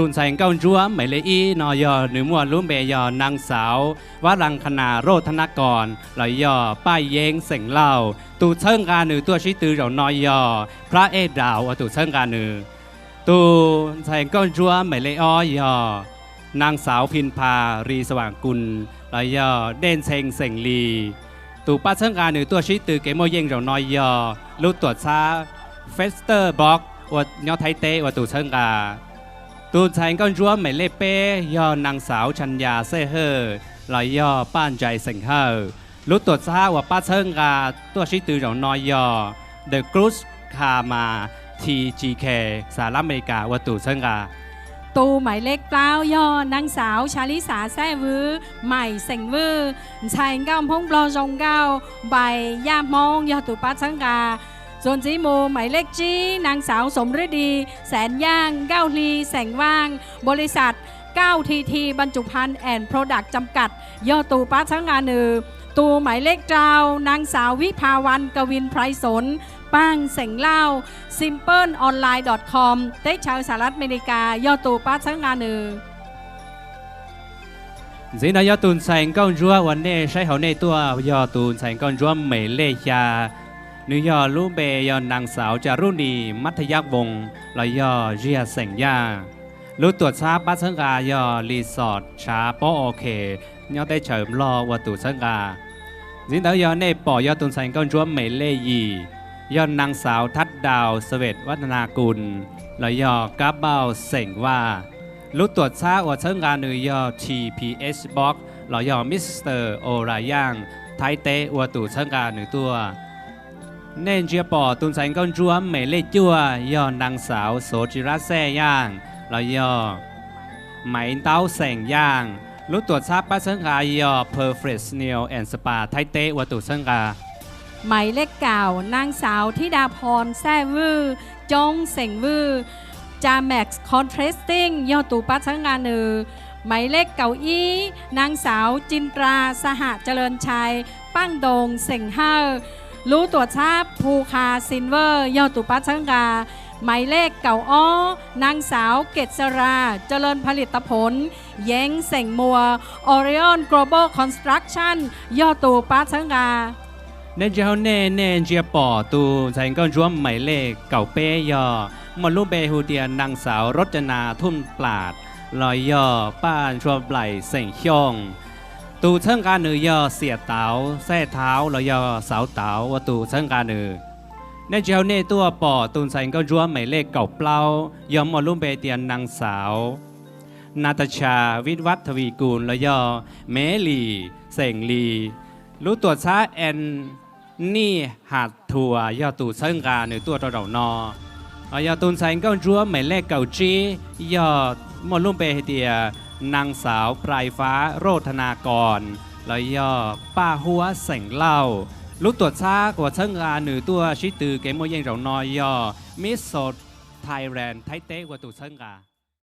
Tus ntxhais nkauj ntsuab Maiv Lej ib no yog nws muaj lub npe yog Naj Xauv Vaj Laj Kha Nas Roj Tha Nab Koos los yog Paj Yeeb xeem Lauj. Tus txhawb nqa nws tuaj sib tw zaum no yog Plab Ej Daus ua tus txhawb nqa nws. Tus ntxhais nkauj ntsuab Maiv Lej ob yog Naj Xauv Phim Phas Ris Xav Vas Kus los yog Dej Ntxhee xeem Lis. Tus pab txhawb nqa nws tuaj sib tw kev muaj yeej zaum no yog lub tuam txhab Fester Box ua nyob Thaib teb ua tus txhawb nqa. Tus ntxhais nkauj ntsuab Maiv Lej peb yog Naj Xauv Tshas Yas Xej Hawj los yog Paj Ntsais xeem Hawj. Lub tuam txhab uas pab txhawb nqa tuaj sib tw zaum no yog The Cruz Kama T G K Sahab Las Mes Li Kas ua tus txhawb nqa. Tus Maiv Lej plaub yog Naj Xauv Tshas Lis Xas Xej Vwj Maim xeem Vwj, ntxhais nkauj Hmoob Nplog zoo nkauj Npais Yaj Hmoob yog tus pab txhawb nqa. Txuas ntxiv mus Maiv Lej tsib Naj Xauv Xoom Rwb Dis Xeev Yaaj Nkauj Hli xeem Vaaj, npaus lis xas Kauj Thi Thi Npaj Tsum Phan and Product Jam Kat yog tus pab txhawb nqa nws. Tus Maiv Lej rau Naj Xauv Vib Phas Vas Kav Vin Phlais Xoom Paag xeem Lauj, Simple Online dot com teb chaws Sahab Las Mes Li Kas yog tus pab txhawb nqa nws. Ntxiv no yog tus ntxhais nkauj ntsuab uas nej saib hauv nej tuaj yog tus ntxhais nkauj ntsuab Maiv Lej xya. Nws yog lub npe yog Naj Xauv Tsa Rub Nis Mab Thaj Yab Voos los yog Ziag xeem Yaj. Lub tuam txhab pab txhawb nqa yog Resort Tshav Pob Ok nyob teb chaws Nplog ua tus txhawb nqa. Ntxiv ntawd yog nej pom yog tus ntxhais nkauj ntsuab Maiv Lej yim, yog Naj Xauv Thab Daus Xav Ves Vaj Thas Nas Kus los yog Kab Pauj xeem Vaj. Lub tuam txhab uas txhawb nqa nws yog T P S Box los yog Mister Orion Thaib teb ua tus txhawb nqa nws tuaj. Nej ntsia pom tus ntxhais nkauj ntsuab Maiv Lej cuaj yog Naj Xauv Xov Tsi Rab Xej Yaaj los yog Maiv Ntaub xeem Yaaj. Lub tuam txhab pab txhawb nqa yog Perfect Nail and Spa Thaib teb ua tus txhawb nqa. Maiv Lej kaum Naj Xauv Thib Das Phos Xej Vwj, Coob xeem Vwj, Jamex Contracting yog tus pab txhawb nqa nws. Maiv Lej kaum ib Naj Xauv Cim Ras Xas Ham Cawlees Tshais, Paaj Ntoos xeem Hawj. Lub tuam txhab Phu Kha Silver yog tus pab txhawb nqa. Maiv Lej kaum ob Naj Xauv Kem Xas Ras Cawlees Pha Lis Ta Phoos, Yeev xeem Muas, Orion Global Construction yog tus pab txhawb nqa. Nej ntsia hauv nej, nej ntsia pom tus ntxhais nkauj ntsuab Maiv Lej kaum peb yog muaj lub npe hu tias Naj Xauv Roj Ca Nas Thuj Plas los yog Paj Ntshua Nplaim xeem Xyooj. Tus txhawb nqa nws yog Xiam Tauv Xej Thauv los yog Xauv Tauv ua tus txhawb nqa nws. Nej ntsia hauv nej tuaj pom tus ntxhais nkauj ntsuab Maiv Lej kaum plaub yog muaj lub npe tias Naj Xauv Nas Tas Tshas Vij Vaj Tha Vis Kus los yog Mev Lis xeem Lis. Lub tuam txhab Ev Nij Has Thuas yog tus txhawb nqa nws tuaj rau zaum no. Yog tus ntxhais nkauj ntsuab Maiv Lej kaum tsib yog muaj lub npe hais tias Naj Xauv Plais Fab Roj Tha Nas Koos los yog Paj Huab xeem Lauj. Lub tuam txhab uas txhawb nqa nws tuaj sib tw kev muaj yeej zaum no yog Miso Thailand Thaib teb ua tus txhawb nqa.